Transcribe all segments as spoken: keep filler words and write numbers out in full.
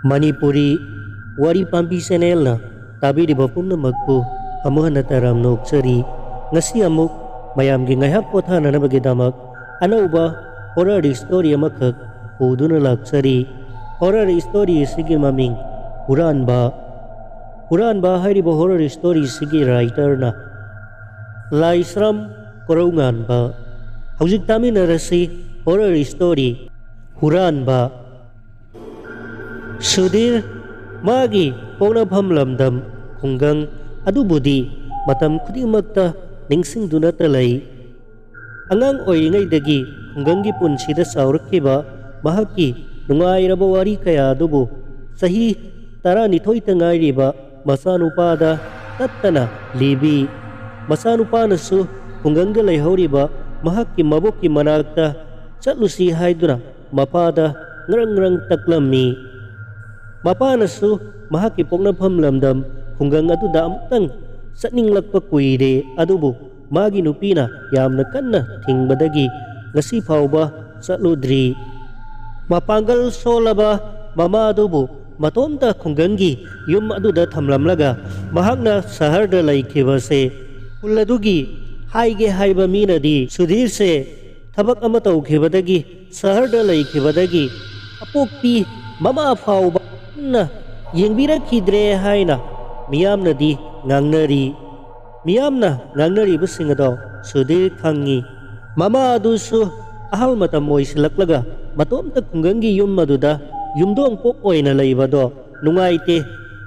ꯃꯅꯤꯄꯨꯔꯤ ꯋꯥꯔꯤ ꯄꯥꯝꯕꯤ ꯆꯦꯅꯦꯜꯅ ꯇꯥꯕꯤꯔꯤꯕ ꯄꯨꯝꯅꯃꯛꯄꯨ ꯑꯃꯨꯛ ꯍꯟꯅ ꯇꯔꯥꯝꯅ ꯑꯣꯛꯆꯔꯤ꯫ ꯉꯁꯤ ꯑꯃꯨꯛ ꯃꯌꯥꯝꯒꯤ ꯉꯥꯏꯍꯥꯛ ꯄꯣꯊꯥꯅꯅꯕꯒꯤꯗꯃꯛ ꯑꯅꯧꯕ ꯍꯣꯔꯔ ꯁ꯭ꯇꯣꯔꯤ ꯑꯃꯈꯛ ꯄꯨꯗꯨꯅ ꯂꯥꯛꯆꯔꯤ꯫ ꯍꯣꯔꯔ ꯁ꯭ꯇꯣꯔꯤ ꯑꯁꯤꯒꯤ ꯃꯃꯤꯡ ꯍꯨꯔꯥꯟꯕ꯫ ꯍꯨꯔꯥꯟꯕ ꯍꯥꯏꯔꯤꯕ ꯍꯣꯔꯔ ꯁ꯭ꯇꯣꯔꯤ ꯑꯁꯤꯒꯤ ꯔꯥꯏꯇꯔꯅ ꯂꯥꯏꯁ꯭ꯔꯝ ꯀꯣꯔꯧꯉꯥꯟꯕ꯫ ꯍꯧꯖꯤꯛ ꯇꯥꯃꯤꯟꯅꯔꯁꯤ ꯍꯣꯔꯔ ꯁ꯭ꯇꯣꯔꯤ ꯍꯨꯔꯥꯟꯕ꯫ ꯁꯨꯙꯤꯔ ꯃꯥꯒꯤ ꯄꯣꯛꯅꯐꯝ ꯂꯝꯗꯝ ꯈꯨꯡꯒꯪ ꯑꯗꯨꯕꯨꯗꯤ ꯃꯇꯝ ꯈꯨꯗꯤꯡꯃꯛꯇ ꯅꯤꯡꯁꯤꯡꯗꯨꯅꯇ ꯂꯩ꯫ ꯑꯉꯥꯡ ꯑꯣꯏꯔꯤꯉꯩꯗꯒꯤ ꯈꯨꯡꯒꯪꯒꯤ ꯄꯨꯟꯁꯤꯗ ꯆꯥꯎꯔꯛꯈꯤꯕ ꯃꯍꯥꯛꯀꯤ ꯅꯨꯡꯉꯥꯏꯔꯕ ꯋꯥꯔꯤ ꯀꯌꯥ ꯑꯗꯨꯕꯨ ꯆꯍꯤ ꯇꯔꯥꯅꯤꯊꯣꯏꯇ ꯉꯥꯏꯔꯤꯕ ꯃꯆꯥꯅꯨꯄꯥꯗ ꯇꯠꯇꯅ ꯂꯤꯕꯤ꯫ ꯃꯆꯥꯅꯨꯄꯥꯅꯁꯨ ꯈꯨꯡꯒꯪꯗ ꯂꯩꯍꯧꯔꯤꯕ ꯃꯍꯥꯛꯀꯤ ꯃꯕꯣꯛꯀꯤ ꯃꯅꯥꯛꯇ ꯆꯠꯂꯨꯁꯤ ꯍꯥꯏꯗꯨꯅ ꯃꯄꯥꯗ ꯉ꯭ꯔꯪ ꯉ꯭ꯔꯪ ꯇꯛꯂꯝꯃꯤ꯫ ꯃꯄꯥꯅꯁꯨ ꯃꯍꯥꯛꯀꯤ ꯄꯣꯛꯅꯐꯝ ꯂꯝꯗꯝ ꯈꯨꯡꯒꯪ ꯑꯗꯨꯗ ꯑꯃꯨꯛꯇꯪ ꯆꯠꯅꯤꯡꯂꯛꯄ ꯀꯨꯏꯔꯦ, ꯑꯗꯨꯕꯨ ꯃꯥꯒꯤ ꯅꯨꯄꯤꯅ ꯌꯥꯝꯅ ꯀꯟꯅ ꯊꯤꯡꯕꯗꯒꯤ ꯉꯁꯤ ꯐꯥꯎꯕ ꯆꯠꯂꯨꯗ꯭ꯔꯤ꯫ ꯃꯄꯥꯡꯒꯜ ꯁꯣꯜꯂꯕ ꯃꯃꯥ ꯑꯗꯨꯕꯨ ꯃꯇꯣꯝꯇ ꯈꯨꯡꯒꯪꯒꯤ ꯌꯨꯝ ꯑꯗꯨꯗ ꯊꯝꯂꯝꯂꯒ ꯃꯍꯥꯛꯅ ꯁꯍꯔꯗ ꯂꯩꯈꯤꯕꯁꯦ ꯈꯨꯜ ꯑꯗꯨꯒꯤ ꯍꯥꯏꯒꯦ ꯍꯥꯏꯕ ꯃꯤꯅꯗꯤ ꯁꯨꯙꯤꯔꯁꯦ ꯊꯕꯛ ꯑꯃ ꯇꯧꯈꯤꯕꯗꯒꯤ, ꯁꯍꯔꯗ ꯂꯩꯈꯤꯕꯗꯒꯤ ꯑꯄꯣꯛꯄꯤ ꯃꯃꯥ ꯐꯥꯎꯕ ꯃꯨꯟꯅ ꯌꯦꯡꯕꯤꯔꯛꯈꯤꯗ꯭ꯔꯦ ꯍꯥꯏꯅ ꯃꯤꯌꯥꯝꯅꯗꯤ ꯉꯥꯡꯅꯔꯤ꯫ ꯃꯤꯌꯥꯝꯅ ꯉꯥꯡꯅꯔꯤꯕꯁꯤꯡ ꯑꯗꯣ ꯁꯨꯙꯤꯔ ꯈꯪꯉꯤ꯫ ꯃꯃꯥ ꯑꯗꯨꯁꯨ ꯑꯍꯜ ꯃꯇꯝ ꯑꯣꯏꯁꯤꯜꯂꯛꯂꯒ ꯃꯇꯣꯝꯇ ꯈꯨꯡꯒꯪꯒꯤ ꯌꯨꯝ ꯑꯗꯨꯗ ꯌꯨꯝꯗꯣꯡ ꯄꯣꯛ ꯑꯣꯏꯅ ꯂꯩꯕꯗꯣ ꯅꯨꯡꯉꯥꯏꯇꯦ꯫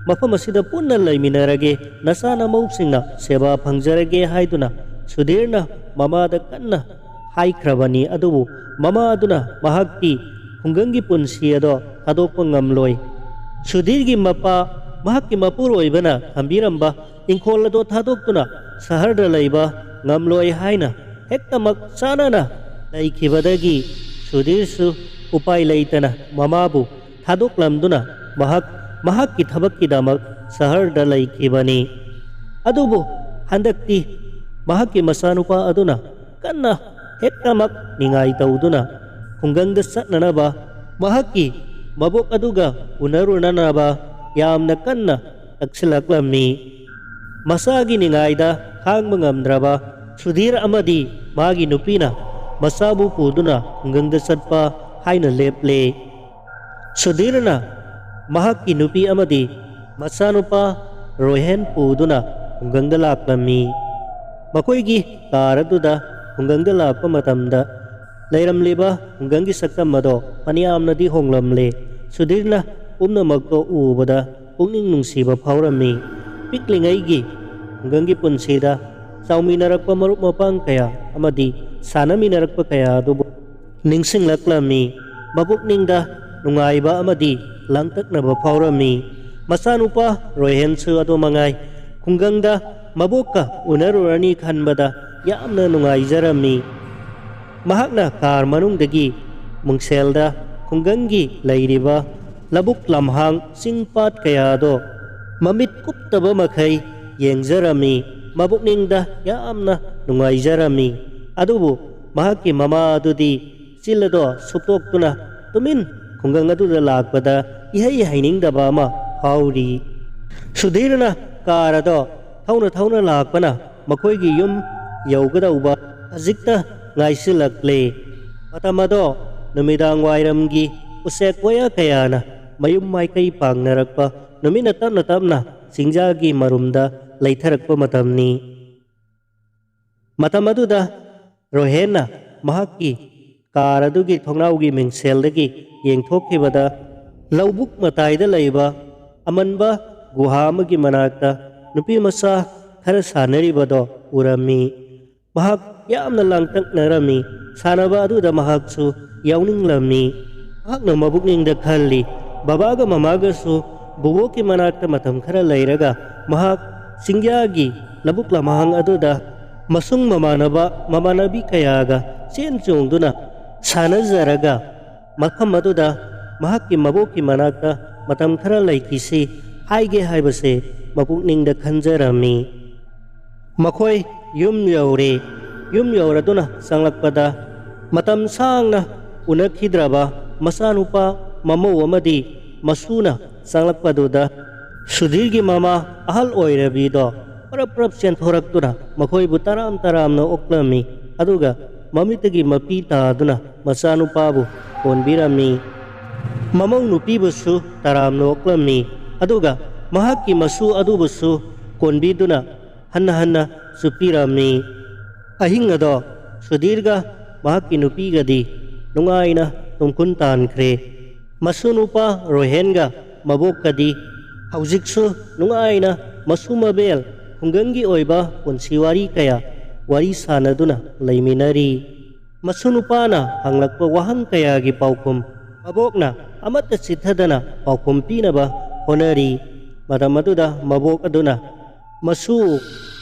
ꯃꯐꯝ ꯑꯁꯤꯗ ꯄꯨꯟꯅ ꯂꯩꯃꯤꯟꯅꯔꯒꯦ, ꯅꯆꯥ ꯅꯃꯧꯁꯤꯡꯅ ꯁꯦꯕꯥ ꯐꯪꯖꯔꯒꯦ ꯍꯥꯏꯗꯨꯅ ꯁꯨꯙꯤꯔꯅ ꯃꯃꯥꯗ ꯀꯟꯅ ꯍꯥꯏꯈ꯭ꯔꯕꯅꯤ꯫ ꯑꯗꯨꯕꯨ ꯃꯃꯥ ꯑꯗꯨꯅ ꯃꯍꯥꯛꯇꯤ ꯈꯨꯡꯒꯪꯒꯤ ꯄꯨꯟꯁꯤ ꯑꯗꯣ ꯊꯥꯗꯣꯛꯄ ꯉꯝꯂꯣꯏ꯫ ꯁꯨꯙꯤꯔꯒꯤ ꯃꯄꯥ, ꯃꯍꯥꯛꯀꯤ ꯃꯄꯨꯔꯣꯏꯕꯅ ꯊꯝꯕꯤꯔꯝꯕ ꯏꯪꯈꯣꯜ ꯑꯗꯣ ꯊꯥꯗꯣꯛꯇꯨꯅ ꯁꯍꯔꯗ ꯂꯩꯕ ꯉꯝꯂꯣꯏ ꯍꯥꯏꯅ ꯍꯦꯛꯇꯃꯛ ꯆꯥꯟꯅꯅ ꯂꯩꯈꯤꯕꯗꯒꯤ ꯁꯨꯙꯤꯔꯁꯨ ꯎꯄꯥꯏ ꯂꯩꯇꯅ ꯃꯃꯥꯕꯨ ꯊꯥꯗꯣꯛꯂꯝꯗꯨꯅ ꯃꯍꯥꯛ ꯃꯍꯥꯛꯀꯤ ꯊꯕꯛꯀꯤꯗꯃꯛ ꯁꯍꯔꯗ ꯂꯩꯈꯤꯕꯅꯤ꯫ ꯑꯗꯨꯕꯨ ꯍꯟꯗꯛꯇꯤ ꯃꯍꯥꯛꯀꯤ ꯃꯆꯥꯅꯨꯄꯥ ꯑꯗꯨꯅ ꯀꯟꯅ ꯍꯦꯛꯇꯃꯛ ꯅꯤꯡꯉꯥꯏ ꯇꯧꯗꯨꯅ ꯈꯨꯡꯒꯪꯗ ꯆꯠꯅꯅꯕ ꯃꯍꯥꯛꯀꯤ ꯃꯕꯣꯛ ꯑꯗꯨꯒ ꯎꯅꯔꯨꯅꯅꯕ ꯌꯥꯝꯅ ꯀꯟꯅ ꯇꯛꯁꯤꯜꯂꯛꯂꯝꯃꯤ꯫ ꯃꯆꯥꯒꯤ ꯅꯤꯡꯉꯥꯏꯗ ꯈꯥꯡꯕ ꯉꯝꯗ꯭ꯔꯕ ꯁꯨꯙꯤꯔ ꯑꯃꯗꯤ ꯃꯥꯒꯤ ꯅꯨꯄꯤꯅ ꯃꯆꯥꯕꯨ ꯄꯨꯗꯨꯅ ꯈꯨꯡꯒꯪꯗ ꯆꯠꯄ ꯍꯥꯏꯅ ꯂꯦꯞꯂꯦ꯫ ꯁꯨꯙꯤꯔꯅ ꯃꯍꯥꯛꯀꯤ ꯅꯨꯄꯤ ꯑꯃꯗꯤ ꯃꯆꯥꯅꯨꯄꯥ ꯔꯣꯍꯦꯟ ꯄꯨꯗꯨꯅ ꯈꯨꯡꯒꯪꯗ ꯂꯥꯛꯂꯝꯃꯤ꯫ ꯃꯈꯣꯏꯒꯤ ꯀꯥꯔ ꯑꯗꯨꯗ ꯈꯨꯡꯒꯪꯗ ꯂꯥꯛꯄ ꯃꯇꯝꯗ ꯂꯩꯔꯝꯂꯤꯕ ꯈꯨꯡꯒꯪꯒꯤ ꯁꯛꯇꯝ ꯑꯗꯣ ꯐꯅꯌꯥꯝꯅꯗꯤ ꯍꯣꯡꯂꯝꯂꯦ꯫ ꯁꯨꯙꯤꯔꯅ ꯄꯨꯝꯅꯃꯛꯇꯣ ꯎꯕꯗ ꯄꯨꯛꯅꯤꯡ ꯅꯨꯡꯁꯤꯕ ꯐꯥꯎꯔꯝꯃꯤ꯫ ꯄꯤꯛꯂꯤꯉꯩꯒꯤ ꯈꯨꯡꯒꯪꯒꯤ ꯄꯨꯟꯁꯤꯗ ꯆꯥꯎꯃꯤꯟꯅꯔꯛꯄ ꯃꯔꯨꯞ ꯃꯄꯥꯡ ꯀꯌꯥ ꯑꯃꯗꯤ ꯁꯥꯟꯅꯃꯤꯟꯅꯔꯛꯄ ꯀꯌꯥ ꯑꯗꯨꯕꯨ ꯅꯤꯡꯁꯤꯡꯂꯛꯂꯝꯃꯤ꯫ ꯃꯄꯨꯛꯅꯤꯡꯗ ꯅꯨꯡꯉꯥꯏꯕ ꯑꯃꯗꯤ ꯂꯥꯡꯇꯛꯅꯕ ꯐꯥꯎꯔꯝꯃꯤ꯫ ꯃꯆꯥꯅꯨꯄꯥ ꯔꯣꯍꯦꯟꯁꯨ ꯑꯗꯨ ꯃꯉꯥꯏ꯫ ꯈꯨꯡꯒꯪꯗ ꯃꯕꯣꯛꯀ ꯎꯅꯔꯨꯔꯅꯤ ꯈꯟꯕꯗ ꯌꯥꯝꯅ ꯅꯨꯡꯉꯥꯏꯖꯔꯝꯃꯤ꯫ ꯃꯍꯥꯛꯅ ꯀꯥꯔ ꯃꯅꯨꯡꯗꯒꯤ ꯃꯨꯡꯁꯦꯜꯗ ꯈꯨꯡꯒꯪꯒꯤ ꯂꯩꯔꯤꯕ ꯂꯧꯕꯨꯛ ꯂꯝꯍꯥꯡ ꯆꯤꯡ ꯄꯥꯠ ꯀꯌꯥꯗꯣ ꯃꯃꯤꯠ ꯀꯨꯞꯇꯕ ꯃꯈꯩ ꯌꯦꯡꯖꯔꯝꯃꯤ꯫ ꯃꯕꯨꯛꯅꯤꯡꯗ ꯌꯥꯝꯅ ꯅꯨꯡꯉꯥꯏꯖꯔꯝꯃꯤ꯫ ꯑꯗꯨꯕꯨ ꯃꯍꯥꯛꯀꯤ ꯃꯃꯥ ꯑꯗꯨꯗꯤ ꯆꯤꯜ ꯑꯗꯣ ꯁꯨꯞꯇꯣꯛꯇꯨꯅ ꯇꯨꯃꯤꯟ ꯈꯨꯡꯒꯪ ꯑꯗꯨꯗ ꯂꯥꯛꯄꯗ ꯏꯍꯩ ꯍꯩꯅꯤꯡꯗꯕ ꯑꯃ ꯐꯥꯎꯔꯤ꯫ ꯁꯨꯙꯤꯔꯅ ꯀꯥꯔ ꯑꯗꯣ ꯊꯧꯅ ꯊꯧꯅ ꯂꯥꯛꯄꯅ ꯃꯈꯣꯏꯒꯤ ꯌꯨꯝ ꯌꯧꯒꯗꯧꯕ ꯈꯖꯤꯛꯇ ꯉꯥꯏꯁꯤꯜꯂꯛꯂꯦ꯫ ꯃꯇꯝ ꯑꯗꯣ ꯅꯨꯃꯤꯗꯥꯡ ꯋꯥꯏꯔꯝꯒꯤ ꯎꯆꯦꯛ ꯋꯥꯌꯥ ꯀꯌꯥꯅ ꯃꯌꯨꯝ ꯃꯥꯏꯀꯩ ꯄꯥꯡꯅꯔꯛꯄ, ꯅꯨꯃꯤꯠꯅ ꯇꯞꯅ ꯇꯞꯅ ꯆꯤꯡꯖꯥꯒꯤ ꯃꯔꯨꯝꯗ ꯂꯩꯊꯔꯛꯄ ꯃꯇꯝꯅꯤ꯫ ꯃꯇꯝ ꯑꯗꯨꯗ ꯔꯣꯍꯦꯟꯅ ꯃꯍꯥꯛꯀꯤ ꯀꯥꯔ ꯑꯗꯨꯒꯤ ꯊꯣꯡꯅꯥꯎꯒꯤ ꯃꯤꯡꯁꯦꯜꯗꯒꯤ ꯌꯦꯡꯊꯣꯛꯈꯤꯕꯗ, ꯂꯧꯕꯨꯛ ꯃꯇꯥꯏꯗ ꯂꯩꯕ ꯑꯃꯟꯕ ꯒꯨꯍꯥ ꯑꯃꯒꯤ ꯃꯅꯥꯛꯇ ꯅꯨꯄꯤ ꯃꯆꯥ ꯈꯔ ꯁꯥꯟꯅꯔꯤꯕꯗꯣ ꯎꯔꯝꯃꯤ꯫ ꯃꯍꯥꯛ ꯌꯥꯝꯅ ꯂꯥꯡꯇꯛꯅꯔꯝꯃꯤ꯫ ꯁꯥꯟꯅꯕ ꯑꯗꯨꯗ ꯃꯍꯥꯛꯁꯨ ꯌꯥꯎꯅꯤꯡꯂꯝꯃꯤ꯫ ꯃꯍꯥꯛꯅ ꯃꯕꯨꯛꯅꯤꯡꯗ ꯈꯜꯂꯤ, "ꯕꯕꯥꯒ ꯃꯃꯥꯒꯁꯨ ꯕꯨꯕꯣꯛꯀꯤ ꯃꯅꯥꯛꯇ ꯃꯇꯝ ꯈꯔ ꯂꯩꯔꯒ ꯃꯍꯥꯛ ꯆꯤꯡꯌꯥꯒꯤ ꯂꯧꯕꯨꯛ ꯂꯝꯍꯥꯡ ꯑꯗꯨꯗ ꯃꯁꯨꯡ ꯃꯃꯥꯟꯅꯕ ꯃꯃꯥꯟꯅꯕꯤ ꯀꯌꯥꯒ ꯆꯦꯟ ꯆꯣꯡꯗꯨꯅ ꯁꯥꯟꯅꯖꯔꯒ ꯃꯐꯝ ꯑꯗꯨꯗ ꯃꯍꯥꯛꯀꯤ ꯃꯕꯣꯛꯀꯤ ꯃꯅꯥꯛꯇ ꯃꯇꯝ ꯈꯔ ꯂꯩꯈꯤꯁꯤ" ꯍꯥꯏꯒꯦ ꯍꯥꯏꯕꯁꯦ ꯃꯄꯨꯛꯅꯤꯡꯗ ꯈꯟꯖꯔꯝꯃꯤ꯫ ꯃꯈꯣꯏ ꯌꯨꯝ ꯌꯧꯔꯦ꯫ ꯌꯨꯝ ꯌꯧꯔꯗꯨꯅ ꯆꯪꯂꯛꯄꯗ ꯃꯇꯝ ꯁꯥꯡꯅ ꯎꯅꯈꯤꯗ꯭ꯔꯕ ꯃꯆꯥꯅꯨꯄꯥ ꯃꯃꯧ ꯑꯃꯗꯤ ꯃꯁꯨꯅ ꯆꯪꯂꯛꯄꯗꯨꯗ ꯁꯨꯙꯤꯔꯒꯤ ꯃꯃꯥ ꯑꯍꯜ ꯑꯣꯏꯔꯕꯤꯗꯣ ꯄꯔꯞ ꯄꯔꯞ ꯆꯦꯟꯊꯣꯔꯛꯇꯨꯅ ꯃꯈꯣꯏꯕꯨ ꯇꯔꯥꯝ ꯇꯔꯥꯝꯅ ꯑꯣꯛꯂꯝꯃꯤ꯫ ꯑꯗꯨꯒ ꯃꯃꯤꯠꯇꯒꯤ ꯃꯄꯤ ꯇꯥꯗꯨꯅ ꯃꯆꯥꯅꯨꯄꯥꯕꯨ ꯀꯣꯟꯕꯤꯔꯝꯃꯤ꯫ ꯃꯃꯧ ꯅꯨꯄꯤꯕꯨꯁꯨ ꯇꯔꯥꯝꯅ ꯑꯣꯛꯂꯝꯃꯤ꯫ ꯑꯗꯨꯒ ꯃꯍꯥꯛꯀꯤ ꯃꯁꯨ ꯑꯗꯨꯕꯨꯁꯨ ꯀꯣꯟꯕꯤꯗꯨꯅ ꯍꯟꯅ ꯍꯟꯅ ꯆꯨꯞꯄꯤꯔꯝꯃꯤ꯫ ꯑꯍꯤꯡ ꯑꯗꯣ ꯁꯨꯙꯤꯔꯒ ꯃꯍꯥꯛꯀꯤ ꯅꯨꯄꯤꯒꯗꯤ ꯅꯨꯡꯉꯥꯏꯅ ꯇꯨꯝꯈꯨꯟ ꯇꯥꯟꯈ꯭ꯔꯦ꯫ ꯃꯁꯨ ꯅꯨꯄꯥ ꯔꯣꯍꯦꯟꯒ ꯃꯕꯣꯛꯀꯗꯤ ꯍꯧꯖꯤꯛꯁꯨ ꯅꯨꯡꯉꯥꯏꯅ ꯃꯁꯨ ꯃꯕꯦꯜ ꯈꯨꯡꯒꯪꯒꯤ ꯑꯣꯏꯕ ꯄꯨꯟꯁꯤ ꯋꯥꯔꯤ ꯀꯌꯥ ꯋꯥꯔꯤ ꯁꯥꯟꯅꯗꯨꯅ ꯂꯩꯃꯤꯟꯅꯔꯤ꯫ ꯃꯁꯨ ꯅꯨꯄꯥꯅ ꯍꯪꯂꯛꯄ ꯋꯥꯍꯪ ꯀꯌꯥꯒꯤ ꯄꯥꯎꯈꯨꯝ ꯃꯕꯣꯛꯅ ꯑꯃꯠꯇ ꯆꯤꯠꯊꯗꯅ ꯄꯥꯎꯈꯨꯝ ꯄꯤꯅꯕ ꯍꯣꯠꯅꯔꯤ꯫ ꯃꯇꯝ ꯑꯗꯨꯗ ꯃꯕꯣꯛ ꯑꯗꯨꯅ, "ꯃꯁꯨ,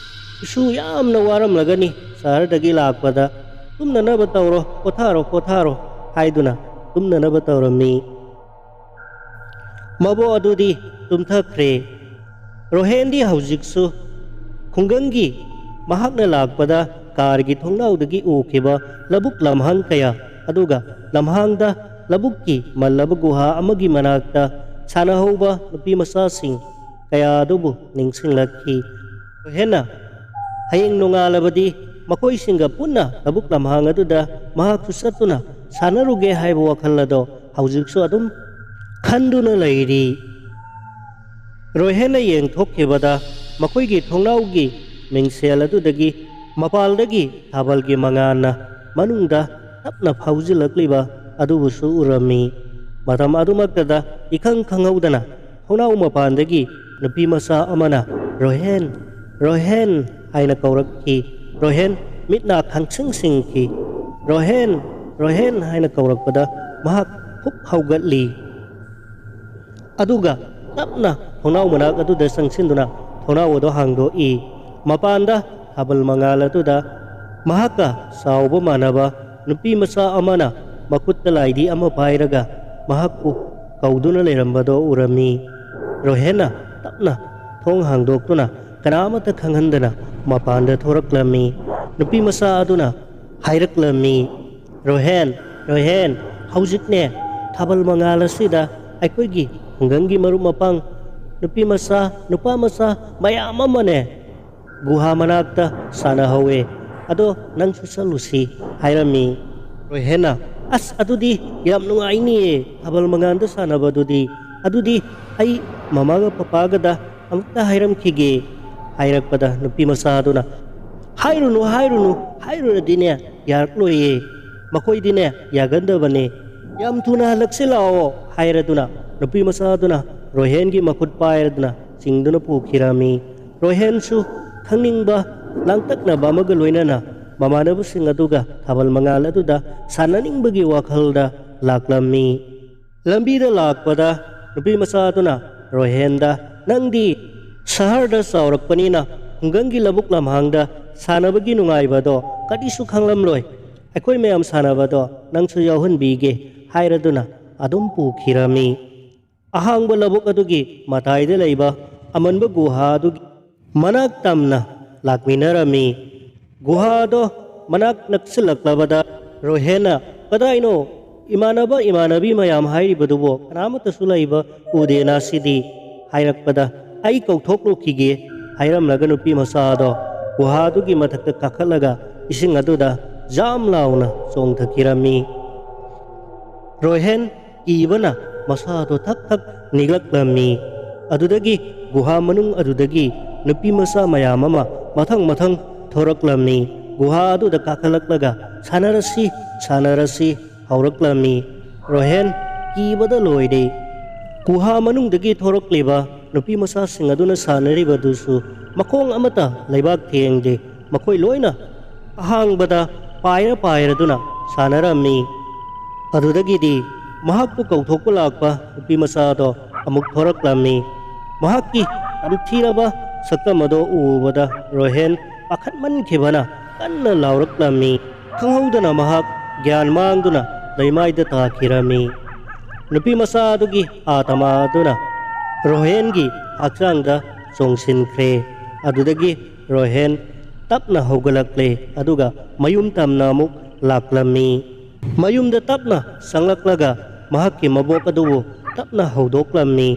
ꯏꯁꯨ ꯌꯥꯝꯅ ꯋꯥꯔꯝꯂꯒꯅꯤ, ꯁꯍꯔꯗꯒꯤ ꯂꯥꯛꯄꯗ꯫ ꯇꯨꯝꯅꯅꯕ ꯇꯧꯔꯣ, ꯄꯣꯊꯥꯔꯣ, ꯄꯣꯊꯥꯔꯣ" ꯍꯥꯏꯗꯨꯅ ꯇꯨꯝꯅꯅꯕ ꯇꯧꯔꯝꯃꯤ꯫ ꯃꯕꯣꯛ ꯑꯗꯨꯗꯤ ꯇꯨꯝꯊꯈ꯭ꯔꯦ꯫ ꯔꯣꯍꯦꯟꯗꯤ ꯍꯧꯖꯤꯛꯁꯨ ꯈꯨꯡꯒꯪꯒꯤ ꯃꯍꯥꯛꯅ ꯂꯥꯛꯄꯗ ꯀꯥꯔꯒꯤ ꯊꯣꯡꯅꯥꯎꯗꯒꯤ ꯎꯈꯤꯕ ꯂꯧꯕꯨꯛ ꯂꯝꯍꯥꯡ ꯀꯌꯥ, ꯑꯗꯨꯒ ꯂꯝꯍꯥꯡꯗ ꯂꯧꯕꯨꯛꯀꯤ ꯃꯜꯂꯕ ꯒꯨꯍꯥ ꯑꯃꯒꯤ ꯃꯅꯥꯛꯇ ꯁꯥꯟꯅꯍꯧꯕ ꯅꯨꯄꯤ ꯃꯆꯥꯁꯤꯡ ꯀꯌꯥ ꯑꯗꯨꯕꯨ ꯅꯤꯡꯁꯤꯡꯂꯛꯈꯤ꯫ ꯔꯣꯍꯦꯟꯅ ꯍꯌꯦꯡ ꯅꯣꯡꯉꯥꯜꯂꯕꯗꯤ ꯃꯈꯣꯏꯁꯤꯡꯒ ꯄꯨꯟꯅ ꯂꯧꯕꯨꯛ ꯂꯝꯍꯥꯡ ꯑꯗꯨꯗ ꯃꯍꯥꯛꯁꯨ ꯆꯠꯇꯨꯅ ꯁꯥꯟꯅꯔꯨꯒꯦ ꯍꯥꯏꯕ ꯋꯥꯈꯜ ꯑꯗꯣ ꯍꯧꯖꯤꯛꯁꯨ ꯑꯗꯨꯝ ꯈꯟꯗꯨꯅ ꯂꯩꯔꯤ꯫ ꯔꯣꯍꯦꯟꯅ ꯌꯦꯡꯊꯣꯛꯈꯤꯕꯗ ꯃꯈꯣꯏꯒꯤ ꯊꯣꯡꯅꯥꯎꯒꯤ ꯃꯤꯡꯁꯦꯜ ꯑꯗꯨꯗꯒꯤ ꯃꯄꯥꯜꯗꯒꯤ ꯊꯥꯕꯜꯒꯤ ꯃꯉꯥꯜꯅ ꯃꯅꯨꯡꯗ ꯇꯞꯅ ꯐꯥꯎꯖꯤꯜꯂꯛꯂꯤꯕ ꯑꯗꯨꯕꯨꯁꯨ ꯎꯔꯝꯃꯤ꯫ ꯃꯇꯝ ꯑꯗꯨꯃꯛꯇꯗ ꯏꯈꯪ ꯈꯪꯍꯧꯗꯅ ꯊꯣꯡꯅꯥꯎ ꯃꯄꯥꯟꯗꯒꯤ ꯅꯨꯄꯤ ꯃꯆꯥ ꯑꯃꯅ, "ꯔꯣꯍꯦꯟ, ꯔꯣꯍꯦꯟ" ꯍꯥꯏꯅ ꯀꯧꯔꯛꯈꯤ꯫ ꯔꯣꯍꯦꯟ ꯃꯤꯠ ꯅꯥ ꯈꯪꯁꯤꯡ ꯁꯤꯡꯈꯤ꯫ "ꯔꯣꯍꯦꯟ, ꯔꯣꯍꯦꯟ" ꯍꯥꯏꯅ ꯀꯧꯔꯛꯄꯗ ꯃꯍꯥꯛ ꯐꯨꯛ ꯍꯧꯒꯠꯂꯤ꯫ ꯑꯗꯨꯒ ꯇꯞꯅ ꯊꯣꯡꯅꯥꯎ ꯃꯅꯥꯛ ꯑꯗꯨꯗ ꯆꯪꯁꯤꯟꯗꯨꯅ ꯊꯣꯡꯅꯥꯎ ꯑꯗꯨ ꯍꯥꯡꯗꯣꯛꯏ꯫ ꯃꯄꯥꯟꯗ ꯊꯥꯕꯜ ꯃꯉꯥꯜ ꯑꯗꯨꯗ ꯃꯍꯥꯛꯀ ꯆꯥꯎꯕ ꯃꯥꯟꯅꯕ ꯅꯨꯄꯤ ꯃꯆꯥ ꯑꯃꯅ ꯃꯈꯨꯠꯇ ꯂꯥꯏꯙꯤ ꯑꯃ ꯄꯥꯏꯔꯒ ꯃꯍꯥꯛꯄꯨ ꯀꯧꯗꯨꯅ ꯂꯩꯔꯝꯕꯗꯣ ꯎꯔꯝꯃꯤ꯫ ꯔꯣꯍꯦꯟꯅ ꯇꯞꯅ ꯊꯣꯡ ꯍꯥꯡꯗꯣꯛꯇꯨꯅ ꯀꯅꯥ ꯑꯃꯠꯇ ꯈꯪꯍꯟꯗꯅ ꯃꯄꯥꯟꯗ ꯊꯣꯔꯛꯂꯝꯃꯤ꯫ ꯅꯨꯄꯤ ꯃꯆꯥ ꯑꯗꯨꯅ ꯍꯥꯏꯔꯛꯂꯝꯃꯤ, "ꯔꯣꯍꯦꯟ, ꯔꯣꯍꯦꯟ, ꯍꯧꯖꯤꯛꯅꯦ ꯊꯥꯕꯜ ꯃꯉꯥꯜ ꯑꯁꯤꯗ ꯑꯩꯈꯣꯏꯒꯤ ꯈꯨꯡꯒꯪꯒꯤ ꯃꯔꯨꯞ ꯃꯄꯥꯡ, ꯅꯨꯄꯤ ꯃꯆꯥ, ꯅꯨꯄꯥ ꯃꯆꯥ ꯃꯌꯥꯝ ꯑꯃꯅꯦ ꯒꯨꯍꯥ ꯃꯅꯥꯛꯇ ꯁꯥꯟꯅꯍꯧꯋꯦ꯫ "ꯑꯗꯣ ꯅꯪꯁꯨ ꯆꯠꯂꯨꯁꯤ" ꯍꯥꯏꯔꯝꯃꯤ꯫ ꯔꯣꯍꯦꯟꯅ, "ꯑꯁ, ꯑꯗꯨꯗꯤ ꯌꯥꯝ ꯅꯨꯡꯉꯥꯏꯅꯤꯌꯦ, ꯊꯥꯕꯜ ꯃꯉꯥꯜꯗ ꯁꯥꯟꯅꯕꯗꯨꯗꯤ꯫ ꯑꯗꯨꯗꯤ ꯑꯩ ꯃꯃꯥꯒ ꯄꯄꯥꯒꯗ ꯑꯃꯨꯛꯇ ꯍꯥꯏꯔꯝꯈꯤꯒꯦ" ꯍꯥꯏꯔꯛꯄꯗ, ꯅꯨꯄꯤ ꯃꯆꯥꯗꯨꯅ, "ꯍꯥꯏꯔꯨꯅꯨ, ꯍꯥꯏꯔꯨꯅꯨ, ꯍꯥꯏꯔꯨꯔꯗꯤꯅꯦ ꯌꯥꯔꯛꯂꯣꯏꯌꯦ, ꯃꯈꯣꯏꯗꯤꯅꯦ ꯌꯥꯒꯟꯗꯕꯅꯦ꯫ ꯌꯥꯝ ꯊꯨꯅ ꯍꯜꯂꯛꯁꯤ ꯂꯥꯛꯑꯣ" ꯍꯥꯏꯔꯗꯨꯅ, ꯅꯨꯄꯤ ꯃꯆꯥꯗꯨꯅ ꯔꯣꯍꯦꯟꯒꯤ ꯃꯈꯨꯠ ꯄꯥꯏꯔꯗꯨꯅ ꯆꯤꯡꯗꯨꯅ ꯄꯨꯈꯤꯔꯝꯃꯤ꯫ ꯔꯣꯍꯦꯟꯁꯨ ꯈꯪꯅꯤꯡꯕ ꯂꯥꯡꯇꯛꯅꯕ ꯑꯃꯒ ꯂꯣꯏꯅꯅ ꯃꯃꯥꯟꯅꯕꯁꯤꯡ ꯑꯗꯨꯒ ꯊꯥꯕꯜ ꯃꯉꯥꯜ ꯑꯗꯨꯗ ꯁꯥꯟꯅꯅꯤꯡꯕꯒꯤ ꯋꯥꯈꯜꯗ ꯂꯥꯛꯂꯝꯃꯤ꯫ ꯂꯝꯕꯤꯗ ꯂꯥꯛꯄꯗ ꯅꯨꯄꯤ ꯃꯆꯥꯗꯨꯅ ꯔꯣꯍꯦꯟꯗ, "ꯅꯪꯗꯤ ꯁꯍꯔꯗ ꯆꯥꯎꯔꯛꯄꯅꯤꯅ ꯈꯨꯡꯒꯪꯒꯤ ꯂꯧꯕꯨꯛ ꯂꯝꯍꯥꯡꯗ ꯁꯥꯟꯅꯕꯒꯤ ꯅꯨꯡꯉꯥꯏꯕꯗꯣ ꯀꯔꯤꯁꯨ ꯈꯪꯂꯝꯂꯣꯏ꯫ ꯑꯩꯈꯣꯏ ꯃꯌꯥꯝ ꯁꯥꯟꯅꯕꯗꯣ ꯅꯪꯁꯨ ꯌꯥꯎꯍꯟꯕꯤꯒꯦ" ꯍꯥꯏꯔꯗꯨꯅ ꯑꯗꯨꯝ ꯄꯨꯈꯤꯔꯝꯃꯤ꯫ ꯑꯍꯥꯡꯕ ꯂꯧꯕꯨꯛ ꯑꯗꯨꯒꯤ ꯃꯇꯥꯏꯗ ꯂꯩꯕ ꯑꯃꯟꯕ ꯒꯨꯍꯥ ꯑꯗꯨꯒꯤ ꯃꯅꯥꯛ ꯇꯝꯅ ꯂꯥꯛꯃꯤꯟꯅꯔꯝꯃꯤ꯫ ꯒꯨꯍꯥꯗꯣ ꯃꯅꯥꯛ ꯅꯛꯁꯤꯜꯂꯛꯂꯕꯗ ꯔꯣꯍꯦꯟꯅ, "ꯀꯗꯥꯏꯅꯣ? ꯏꯃꯥꯟꯅꯕ ꯏꯃꯥꯟꯅꯕꯤ ꯃꯌꯥꯝ ꯍꯥꯏꯔꯤꯕꯗꯨꯕꯨ ꯀꯅꯥꯃꯠꯇꯁꯨ ꯂꯩꯕ ꯎꯗꯦꯅ ꯁꯤꯗꯤ" ꯍꯥꯏꯔꯛꯄꯗ, "ꯑꯩ ꯀꯧꯊꯣꯛꯂꯨꯈꯤꯒꯦ" ꯍꯥꯏꯔꯝꯂꯒ ꯅꯨꯄꯤ ꯃꯆꯥ ꯑꯗꯣ ꯒꯨꯍꯥꯗꯨꯒꯤ ꯃꯊꯛꯇ ꯀꯥꯈꯠꯂꯒ ꯏꯁꯤꯡ ꯑꯗꯨꯗ ꯖꯥꯝ ꯂꯥꯎꯅ ꯆꯣꯡꯊꯈꯤꯔꯝꯃꯤ꯫ ꯔꯣꯍꯦꯟ ꯀꯤꯕꯅ ꯃꯁꯥꯗꯣ ꯊꯛ ꯊꯛ ꯅꯤꯛꯂꯛꯂꯝꯃꯤ꯫ ꯑꯗꯨꯗꯒꯤ ꯒꯨꯍꯥ ꯃꯅꯨꯡ ꯑꯗꯨꯗꯒꯤ ꯅꯨꯄꯤ ꯃꯆꯥ ꯃꯌꯥꯝ ꯑꯃ ꯃꯊꯪ ꯃꯊꯪ ꯊꯣꯔꯛꯂꯝꯃꯤ꯫ ꯒꯨꯍꯥ ꯑꯗꯨꯗ ꯀꯥꯈꯠꯂꯛꯂꯒ "ꯁꯥꯟꯅꯔꯁꯤ, ꯁꯥꯟꯅꯔꯁꯤ" ꯍꯧꯔꯛꯂꯝꯃꯤ꯫ ꯔꯣꯍꯦꯟ ꯀꯤꯕꯗ ꯂꯣꯏꯔꯦ꯫ ꯒꯨꯍꯥ ꯃꯅꯨꯡꯗꯒꯤ ꯊꯣꯔꯛꯂꯤꯕ ꯅꯨꯄꯤ ꯃꯆꯥꯁꯤꯡ ꯑꯗꯨꯅ ꯁꯥꯟꯅꯔꯤꯕꯗꯨꯁꯨ ꯃꯈꯣꯡ ꯑꯃꯠꯇ ꯂꯩꯕꯥꯛ ꯊꯦꯡꯗꯦ꯫ ꯃꯈꯣꯏ ꯂꯣꯏꯅ ꯑꯍꯥꯡꯕꯗ ꯄꯥꯏꯔ ꯄꯥꯏꯔꯗꯨꯅ ꯁꯥꯟꯅꯔꯝꯃꯤ꯫ ꯑꯗꯨꯗꯒꯤꯗꯤ ꯃꯍꯥꯛꯄꯨ ꯀꯧꯊꯣꯛꯄ ꯂꯥꯛꯄ ꯅꯨꯄꯤ ꯃꯆꯥꯗꯣ ꯑꯃꯨꯛ ꯊꯣꯔꯛꯂꯝꯃꯤ꯫ ꯃꯍꯥꯛꯀꯤ ꯇꯝꯊꯤꯔꯕ ꯁꯛꯇꯝ ꯑꯗꯣ ꯎꯕꯗ ꯔꯣꯍꯦꯟ ꯄꯥꯈꯠꯃꯟꯈꯤꯕꯅ ꯀꯟꯅ ꯂꯥꯎꯔꯛꯂꯝꯃꯤ꯫ ꯈꯪꯍꯧꯗꯅ ꯃꯍꯥꯛ ꯒ꯭ꯌꯥꯟ ꯃꯥꯡꯗꯨꯅ ꯂꯩꯃꯥꯏꯗ ꯇꯥꯈꯤꯔꯝꯃꯤ꯫ ꯅꯨꯄꯤ ꯃꯆꯥ ꯑꯗꯨꯒꯤ ꯑꯥꯇꯃꯥ ꯑꯗꯨꯅ ꯔꯣꯍꯦꯟꯒꯤ ꯍꯛꯆꯥꯡꯗ ꯆꯣꯡꯁꯤꯟꯈ꯭ꯔꯦ꯫ ꯑꯗꯨꯗꯒꯤ ꯔꯣꯍꯦꯟ ꯇꯞꯅ ꯍꯧꯒꯠꯂꯛꯂꯦ, ꯑꯗꯨꯒ ꯃꯌꯨꯝ ꯇꯝꯅ ꯑꯃꯨꯛ ꯂꯥꯛꯂꯝꯃꯤ꯫ ꯃꯌꯨꯝꯗ ꯇꯞꯅ ꯆꯪꯂꯛꯂꯒ ꯃꯍꯥꯛꯀꯤ ꯃꯕꯣꯛ ꯑꯗꯨꯕꯨ ꯇꯞꯅ ꯍꯧꯗꯣꯛꯂꯝꯃꯤ꯫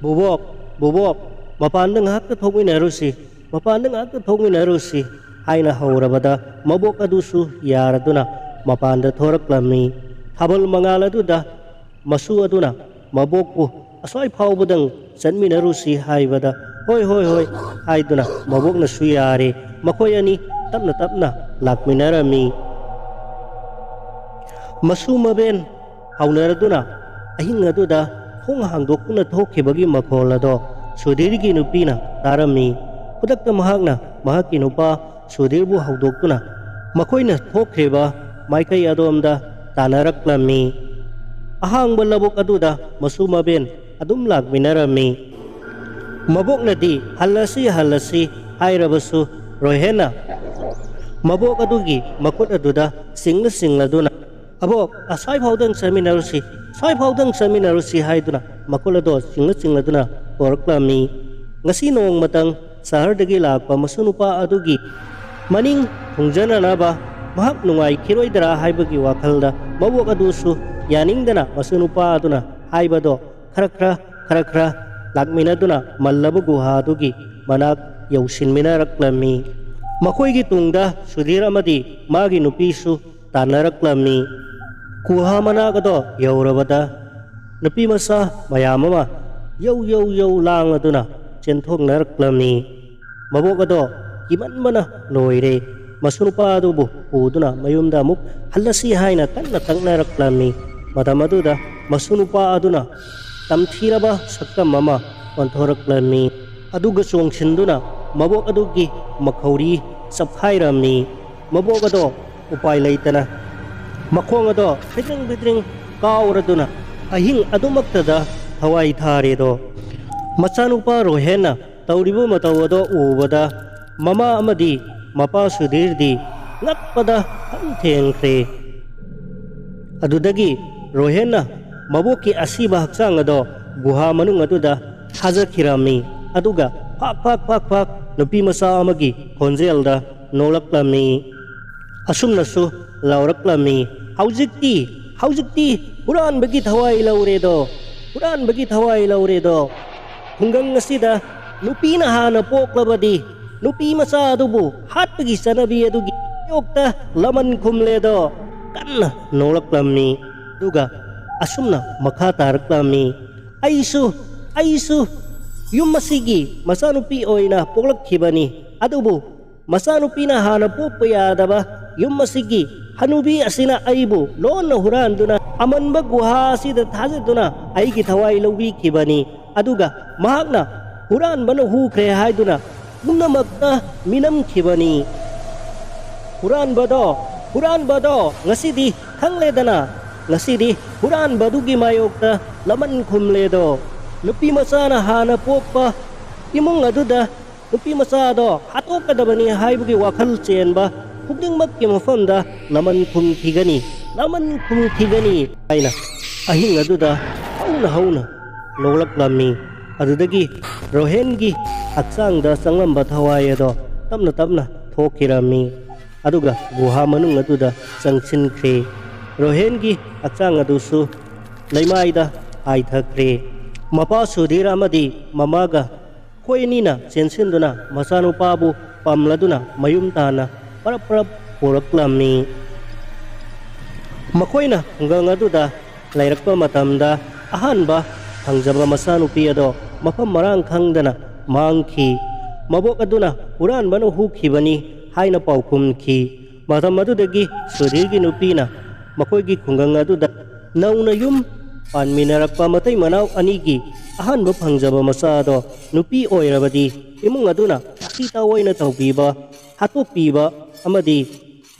"ꯕꯣꯕꯣꯛ, ꯕꯣꯕꯣꯛ, ꯃꯄꯥꯟꯗ ꯉꯥꯏꯍꯥꯛꯇ ꯊꯣꯛꯃꯤꯟꯅꯔꯨꯁꯤ, ꯃꯄꯥꯟꯗ ꯉꯥꯏꯍꯥꯛꯇ ꯊꯣꯛꯃꯤꯟꯅꯔꯨꯁꯤ" ꯍꯥꯏꯅ ꯍꯧꯔꯕꯗ, ꯃꯕꯣꯛ ꯑꯗꯨꯁꯨ ꯌꯥꯔꯗꯨꯅ ꯃꯄꯥꯟꯗ ꯊꯣꯔꯛꯂꯝꯃꯤ꯫ ꯊꯥꯕꯜ ꯃꯉꯥꯜ ꯑꯗꯨꯗ ꯃꯁꯨ ꯑꯗꯨꯅ ꯃꯕꯣꯛꯄꯨ "ꯑꯁ꯭ꯋꯥꯏ ꯐꯥꯎꯕꯗꯪ ꯆꯠꯃꯤꯟꯅꯔꯨꯁꯤ" ꯍꯥꯏꯕꯗ, "ꯍꯣꯏ, ꯍꯣꯏ, ꯍꯣꯏ" ꯍꯥꯏꯗꯨꯅ ꯃꯕꯣꯛꯅꯁꯨ ꯌꯥꯔꯦ꯫ ꯃꯈꯣꯏ ꯑꯅꯤ ꯇꯞꯅ ꯇꯞꯅ ꯂꯥꯛꯃꯤꯟꯅꯔꯝꯃꯤ꯫ ꯃꯁꯨ ꯃꯕꯦꯟ ꯍꯧꯅꯔꯗꯨꯅ ꯑꯍꯤꯡ ꯑꯗꯨꯗ ꯊꯣꯡ ꯍꯥꯡꯗꯣꯛꯇꯨꯅ ꯊꯣꯛꯈꯤꯕꯒꯤ ꯃꯈꯣꯜ ꯑꯗꯣ ꯁꯨꯙꯤꯔꯒꯤ ꯅꯨꯄꯤꯅ ꯇꯥꯔꯝꯃꯤ꯫ ꯈꯨꯗꯛꯇ ꯃꯍꯥꯛꯅ ꯃꯍꯥꯛꯀꯤ ꯅꯨꯄꯥ ꯁꯨꯙꯤꯔꯕꯨ ꯍꯧꯗꯣꯛꯇꯨꯅ ꯃꯈꯣꯏꯅ ꯊꯣꯛꯈ꯭ꯔꯤꯕ ꯃꯥꯏꯀꯩ ꯑꯗꯣꯝꯗ ꯇꯥꯟꯅꯔꯛꯂꯝꯃꯤ꯫ ꯑꯍꯥꯡꯕ ꯂꯧꯕꯨꯛ ꯑꯗꯨꯗ ꯃꯁꯨ ꯃꯕꯦꯟ ꯑꯗꯨꯝ ꯂꯥꯛꯃꯤꯟꯅꯔꯝꯃꯤ꯫ ꯃꯕꯣꯛꯅꯗꯤ "ꯍꯜꯂꯁꯤ, ꯍꯜꯂꯁꯤ" ꯍꯥꯏꯔꯕꯁꯨ, ꯔꯣꯍꯦꯟꯅ ꯃꯕꯣꯛ ꯑꯗꯨꯒꯤ ꯃꯈꯨꯠ ꯑꯗꯨꯗ ꯆꯤꯡꯂ ꯆꯤꯡꯂꯗꯨꯅ, "ꯑꯕꯣꯛ, ꯑꯁ꯭ꯋꯥꯏ ꯐꯥꯎꯗꯪ ꯆꯠꯃꯤꯟꯅꯔꯨꯁꯤ, ꯁ꯭ꯋꯥꯏ ꯐꯥꯎꯗꯪ ꯆꯠꯃꯤꯟꯅꯔꯨꯁꯤ" ꯍꯥꯏꯗꯨꯅ ꯃꯈꯨꯠ ꯑꯗꯣ ꯆꯤꯡꯂ ꯆꯤꯡꯂꯗꯨꯅ ꯄꯣꯔꯛꯂꯝꯃꯤ꯫ ꯉꯁꯤ ꯅꯣꯡꯃꯇꯪ ꯁꯍꯔꯗꯒꯤ ꯂꯥꯛꯄ ꯃꯁꯨ ꯅꯨꯄꯥ ꯑꯗꯨꯒꯤ ꯃꯅꯤꯡ ꯊꯨꯡꯖꯅꯅꯕ ꯃꯍꯥꯛ ꯅꯨꯡꯉꯥꯏꯈꯤꯔꯣꯏꯗ꯭ꯔꯥ ꯍꯥꯏꯕꯒꯤ ꯋꯥꯈꯜꯗ ꯃꯕꯣꯛ ꯑꯗꯨꯁꯨ ꯌꯥꯅꯤꯡꯗꯅ ꯃꯁꯨ ꯅꯨꯄꯥ ꯑꯗꯨꯅ ꯍꯥꯏꯕꯗꯣ ꯈꯔ ꯈꯔ, ꯈꯔ ꯈꯔ ꯂꯥꯛꯃꯤꯟꯅꯗꯨꯅ ꯃꯜꯂꯕ ꯒꯨꯍꯥꯗꯨꯒꯤ ꯃꯅꯥꯛ ꯌꯧꯁꯤꯟꯃꯤꯟꯅꯔꯛꯂꯝꯃꯤ꯫ ꯃꯈꯣꯏꯒꯤ ꯇꯨꯡꯗ ꯁꯨꯙꯤꯔ ꯑꯃꯗꯤ ꯃꯥꯒꯤ ꯅꯨꯄꯤꯁꯨ ꯇꯥꯟꯅꯔꯛꯂꯝꯃꯤ꯫ ꯒꯨꯍꯥ ꯃꯅꯥꯛ ꯑꯗꯣ ꯌꯧꯔꯕꯗ ꯅꯨꯄꯤ ꯃꯆꯥ ꯃꯌꯥꯝ ꯑꯃ ꯌꯧ ꯌꯧ ꯌꯧ ꯂꯥꯡꯂꯗꯨꯅ ꯆꯦꯟꯊꯣꯛꯅꯔꯛꯂꯝꯃꯤ꯫ ꯃꯕꯣꯛ ꯑꯗꯣ ꯀꯤꯃꯟꯕꯅ ꯂꯣꯏꯔꯦ꯫ ꯃꯁꯨ ꯅꯨꯄꯥ ꯑꯗꯨꯕꯨ ꯄꯨꯗꯨꯅ ꯃꯌꯨꯝꯗ ꯑꯃꯨꯛ ꯍꯜꯂꯁꯤ ꯍꯥꯏꯅ ꯀꯟꯅ ꯇꯛꯅꯔꯛꯂꯝꯃꯤ꯫ ꯃꯇꯝ ꯑꯗꯨꯗ ꯃꯁꯨ ꯅꯨꯄꯥ ꯑꯗꯨꯅ ꯇꯝꯊꯤꯔꯕ ꯁꯛꯇꯝ ꯑꯃ ꯑꯣꯟꯊꯣꯔꯛꯂꯝꯃꯤ꯫ ꯑꯗꯨꯒ ꯆꯣꯡꯁꯤꯟꯗꯨꯅ ꯃꯕꯣꯛ ꯑꯗꯨꯒꯤ ꯃꯈꯧꯔꯤ ꯆꯞꯈꯥꯏꯔꯝꯃꯤ꯫ ꯃꯕꯣꯛ ꯑꯗꯣ ꯎꯄꯥꯏ ꯂꯩꯇꯅ ꯃꯈꯣꯡ ꯑꯗꯣ ꯐꯤꯗ꯭ꯔꯤꯡ ꯐꯤꯗ꯭ꯔꯤꯡ ꯀꯥꯎꯔꯗꯨꯅ ꯑꯍꯤꯡ ꯑꯗꯨꯃꯛꯇꯗ ꯊꯋꯥꯏ ꯊꯥꯔꯦꯗꯣ꯫ ꯃꯆꯥꯅꯨꯄꯥ ꯔꯣꯍꯦꯟꯅ ꯇꯧꯔꯤꯕ ꯃꯇꯧ ꯑꯗꯣ ꯎꯕꯗ ꯃꯃꯥ ꯑꯃꯗꯤ ꯃꯄꯥ ꯁꯨꯙꯤꯔꯗꯤ ꯉꯛꯄꯗ ꯍꯟ ꯊꯦꯡꯈ꯭ꯔꯦ꯫ ꯑꯗꯨꯗꯒꯤ ꯔꯣꯍꯦꯟꯅ ꯃꯕꯣꯛꯀꯤ ꯑꯁꯤꯕ ꯍꯛꯆꯥꯡ ꯑꯗꯣ ꯒꯨꯍꯥ ꯃꯅꯨꯡ ꯑꯗꯨꯗ ꯊꯥꯖꯈꯤꯔꯝꯃꯤ꯫ ꯑꯗꯨꯒ ꯐꯥꯛ ꯐꯥꯛ ꯐꯥꯛ ꯐꯥꯛ ꯅꯨꯄꯤ ꯃꯆꯥ ꯑꯃꯒꯤ ꯈꯣꯟꯖꯦꯜꯗ ꯅꯣꯛꯂꯛꯂꯝꯃꯤ꯫ ꯑꯁꯨꯝꯅꯁꯨ ꯂꯥꯎꯔꯛꯂꯝꯃꯤ, "ꯍꯧꯖꯤꯛꯇꯤ ꯍꯧꯖꯤꯛꯇꯤ ꯍꯨꯔꯥꯟꯕꯒꯤ ꯊꯋꯥꯏ ꯂꯧꯔꯦꯗꯣ, ꯍꯨꯔꯥꯟꯕꯒꯤ ꯊꯋꯥꯏ ꯂꯧꯔꯦꯗꯣ꯫ ꯈꯨꯡꯒꯪ ꯑꯁꯤꯗ ꯅꯨꯄꯤꯅ ꯍꯥꯟꯅ ꯄꯣꯛꯂꯕꯗꯤ ꯅꯨꯄꯤ ꯃꯆꯥ ꯑꯗꯨꯕꯨ ꯍꯥꯠꯄꯒꯤ ꯆꯠꯅꯕꯤ ꯑꯗꯨꯒꯤ ꯃꯥꯌꯣꯛꯇ ꯂꯃꯟ ꯈꯨꯝꯂꯦꯗꯣ ꯀꯟꯅ ꯅꯣꯛꯂꯛꯂꯝꯃꯤ꯫ ꯑꯗꯨꯒ ꯑꯁꯨꯝꯅ ꯃꯈꯥ ꯇꯥꯔꯛꯂꯝꯃꯤ, "ꯑꯩꯁꯨ, ꯑꯩꯁꯨ ꯌꯨꯝ ꯑꯁꯤꯒꯤ ꯃꯆꯥꯅꯨꯄꯤ ꯑꯣꯏꯅ ꯄꯣꯛꯂꯛꯈꯤꯕꯅꯤ, ꯑꯗꯨꯕꯨ ꯃꯆꯥꯅꯨꯄꯤꯅ ꯍꯥꯟꯅ ꯄꯣꯛꯄ ꯌꯥꯗꯕ ꯌꯨꯝ ꯑꯁꯤꯒꯤ ꯍꯅꯨꯕꯤ ꯑꯁꯤꯅ ꯑꯩꯕꯨ ꯂꯣꯟꯅ ꯍꯨꯔꯥꯟꯗꯨꯅ ꯑꯃꯟꯕ ꯒꯨꯍꯥ ꯑꯁꯤꯗ ꯊꯥꯖꯗꯨꯅ ꯑꯩꯒꯤ ꯊꯋꯥꯏ ꯂꯧꯕꯤꯈꯤꯕꯅꯤ꯫ ꯑꯗꯨꯒ ꯃꯍꯥꯛꯅ ꯍꯨꯔꯥꯟꯕꯅ ꯍꯨꯈ꯭ꯔꯦ ꯍꯥꯏꯗꯨꯅ ꯄꯨꯝꯅꯃꯛꯇ ꯃꯤꯅꯝꯈꯤꯕꯅꯤ꯫ ꯍꯨꯔꯥꯟꯕꯗꯣ, ꯍꯨꯔꯥꯟꯕꯗꯣ ꯉꯁꯤꯗꯤ ꯈꯪꯂꯦꯗꯅ, ꯉꯁꯤꯗꯤ ꯍꯨꯔꯥꯟꯕꯗꯨꯒꯤ ꯃꯥꯌꯣꯛꯇ ꯂꯃꯟ ꯈꯨꯝꯂꯦꯗꯣ꯫ ꯅꯨꯄꯤ ꯃꯆꯥꯅ ꯍꯥꯟꯅ ꯄꯣꯛꯄ ꯏꯃꯨꯡ ꯑꯗꯨꯗ ꯅꯨꯄꯤ ꯃꯆꯥꯗꯣ ꯍꯥꯠꯇꯣꯛꯀꯗꯕꯅꯤ ꯍꯥꯏꯕꯒꯤ ꯋꯥꯈꯜ ꯆꯦꯟꯕ ꯈꯨꯗꯤꯡꯃꯛꯀꯤ ꯃꯐꯝꯗ ꯂꯃꯟ ꯈꯨꯝꯈꯤꯒꯅꯤ, ꯂꯃꯟ ꯈꯨꯝꯈꯤꯒꯅꯤ" ꯍꯥꯏꯅ ꯑꯍꯤꯡ ꯑꯗꯨꯗ ꯍꯧꯅ ꯍꯧꯅ ꯅꯣꯛꯂꯛꯂꯝꯃꯤ꯫ ꯑꯗꯨꯗꯒꯤ ꯔꯣꯍꯦꯟꯒꯤ ꯍꯛꯆꯥꯡꯗ ꯆꯪꯂꯝꯕ ꯊꯋꯥꯏ ꯑꯗꯣ ꯇꯞꯅ ꯇꯞꯅ ꯊꯣꯛꯈꯤꯔꯝꯃꯤ꯫ ꯑꯗꯨꯒ ꯒꯨꯍꯥ ꯃꯅꯨꯡ ꯑꯗꯨꯗ ꯆꯪꯁꯤꯟꯈ꯭ꯔꯦ꯫ ꯔꯣꯍꯦꯟꯒꯤ ꯍꯛꯆꯥꯡ ꯑꯗꯨꯁꯨ ꯂꯩꯃꯥꯏꯗ ꯍꯥꯏꯊꯈ꯭ꯔꯦ꯫ ꯃꯄꯥ ꯁꯨꯙꯤꯔ ꯑꯃꯗꯤ ꯃꯃꯥꯒ ꯃꯈꯣꯏ ꯑꯅꯤꯅ ꯆꯦꯟꯁꯤꯟꯗꯨꯅ ꯃꯆꯥꯅꯨꯄꯥꯕꯨ ꯄꯝꯂꯗꯨꯅ ꯃꯌꯨꯝ ꯇꯥꯟꯅ ꯄꯔꯞ ꯄꯔꯞ ꯄꯨꯔꯛꯂꯝꯃꯤ꯫ ꯃꯈꯣꯏꯅ ꯈꯨꯡꯒꯪ ꯑꯗꯨꯗ ꯂꯩꯔꯛꯄ ꯃꯇꯝꯗ ꯑꯍꯥꯟꯕ ꯐꯪꯖꯕ ꯃꯆꯥꯅꯨꯄꯤ ꯑꯗꯣ ꯃꯐꯝ ꯃꯔꯥꯡ ꯈꯪꯗꯅ ꯃꯥꯡꯈꯤ꯫ ꯃꯕꯣꯛ ꯑꯗꯨꯅ ꯍꯨꯔꯥꯟꯕꯅ ꯍꯨꯈꯤꯕꯅꯤ ꯍꯥꯏꯅ ꯄꯥꯎꯈꯨꯝꯈꯤ꯫ ꯃꯇꯝ ꯑꯗꯨꯗꯒꯤ ꯁꯨꯙꯤꯔꯒꯤ ꯅꯨꯄꯤꯅ ꯃꯈꯣꯏꯒꯤ ꯈꯨꯡꯒꯪ ꯑꯗꯨꯗ ꯅꯧꯅ ꯌꯨꯝ ꯄꯥꯟꯃꯤꯟꯅꯔꯛꯄ ꯃꯇꯩ ꯃꯅꯥꯎ ꯑꯅꯤꯒꯤ ꯑꯍꯥꯟꯕ ꯐꯪꯖꯕ ꯃꯆꯥ ꯑꯗꯣ ꯅꯨꯄꯤ ꯑꯣꯏꯔꯕꯗꯤ ꯏꯃꯨꯡ ꯑꯗꯨꯅ ꯇꯥꯊꯤ ꯇꯥꯑꯣꯏꯅ ꯇꯧꯕꯤꯕ, ꯍꯥꯠꯇꯣꯛꯄꯤꯕ ꯑꯃꯗꯤ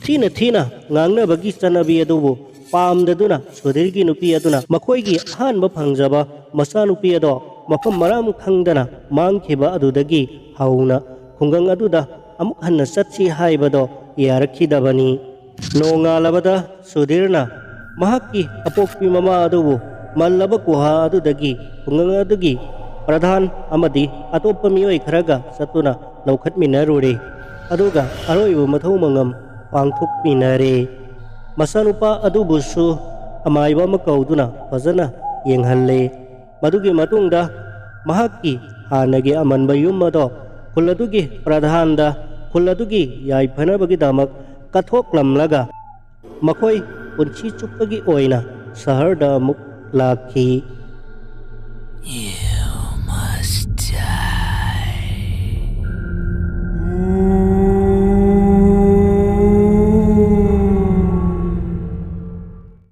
ꯊꯤꯅ ꯊꯤꯅ ꯉꯥꯡꯅꯕꯒꯤ ꯆꯠꯅꯕꯤ ꯑꯗꯨꯕꯨ ꯄꯥꯝꯗꯗꯨꯅ ꯁꯨꯙꯤꯔꯒꯤ ꯅꯨꯄꯤ ꯑꯗꯨꯅ ꯃꯈꯣꯏꯒꯤ ꯑꯍꯥꯟꯕ ꯐꯪꯖꯕ ꯃꯆꯥꯅꯨꯄꯤ ꯑꯗꯣ ꯃꯐꯝ ꯃꯔꯥꯡ ꯈꯪꯗꯅ ꯃꯥꯡꯈꯤꯕ ꯑꯗꯨꯗꯒꯤ ꯍꯧꯅ ꯈꯨꯡꯒꯪ ꯑꯗꯨꯗ ꯑꯃꯨꯛ ꯍꯟꯅ ꯆꯠꯁꯤ ꯍꯥꯏꯕꯗꯣ ꯌꯥꯔꯛꯈꯤꯗꯕꯅꯤ꯫ ꯅꯣꯡꯉꯥꯜꯂꯕꯗ ꯁꯨꯙꯤꯔꯅ ꯃꯍꯥꯛꯀꯤ ꯑꯄꯣꯛꯄꯤ ꯃꯃꯥ ꯑꯗꯨꯕꯨ ꯃꯜꯂꯕ ꯒꯨꯍꯥ ꯑꯗꯨꯗꯒꯤ ꯈꯨꯡꯒꯪ ꯑꯗꯨꯒꯤ ꯄ꯭ꯔꯙꯥꯟ ꯑꯃꯗꯤ ꯑꯇꯣꯞꯄ ꯃꯤꯑꯣꯏ ꯈꯔꯒ ꯆꯠꯇꯨꯅ ꯂꯧꯈꯠꯃꯤꯟꯅꯔꯨꯔꯦ꯫ ꯑꯗꯨꯒ ꯑꯔꯣꯏꯕ ꯃꯊꯧ ꯃꯉꯝ ꯄꯥꯡꯊꯣꯛꯃꯤꯟꯅꯔꯦ꯫ ꯃꯆꯥꯅꯨꯄꯥ ꯑꯗꯨꯕꯨꯁꯨ ꯑꯃꯥꯏꯕ ꯑꯃ ꯀꯧꯗꯨꯅ ꯐꯖꯅ ꯌꯦꯡꯍꯜꯂꯦ꯫ ꯃꯗꯨꯒꯤ ꯃꯇꯨꯡꯗ ꯃꯍꯥꯛꯀꯤ ꯍꯥꯟꯅꯒꯤ ꯑꯃꯟꯕ ꯌꯨꯝ ꯑꯗꯣ ꯈꯨꯜ ꯑꯗꯨꯒꯤ ꯄ꯭ꯔꯙꯥꯟꯗ, ꯈꯨꯜ ꯑꯗꯨꯒꯤ ꯌꯥꯏꯐꯅꯕꯒꯤꯗꯃꯛ ꯀꯠꯊꯣꯛꯂꯝꯂꯒ ꯃꯈꯣꯏ ꯄꯨꯟꯁꯤ ꯆꯨꯞꯄꯒꯤ ꯑꯣꯏꯅ ꯁꯍꯔꯗ ꯑꯃꯨꯛ ꯂꯥꯛꯈꯤ꯫ You must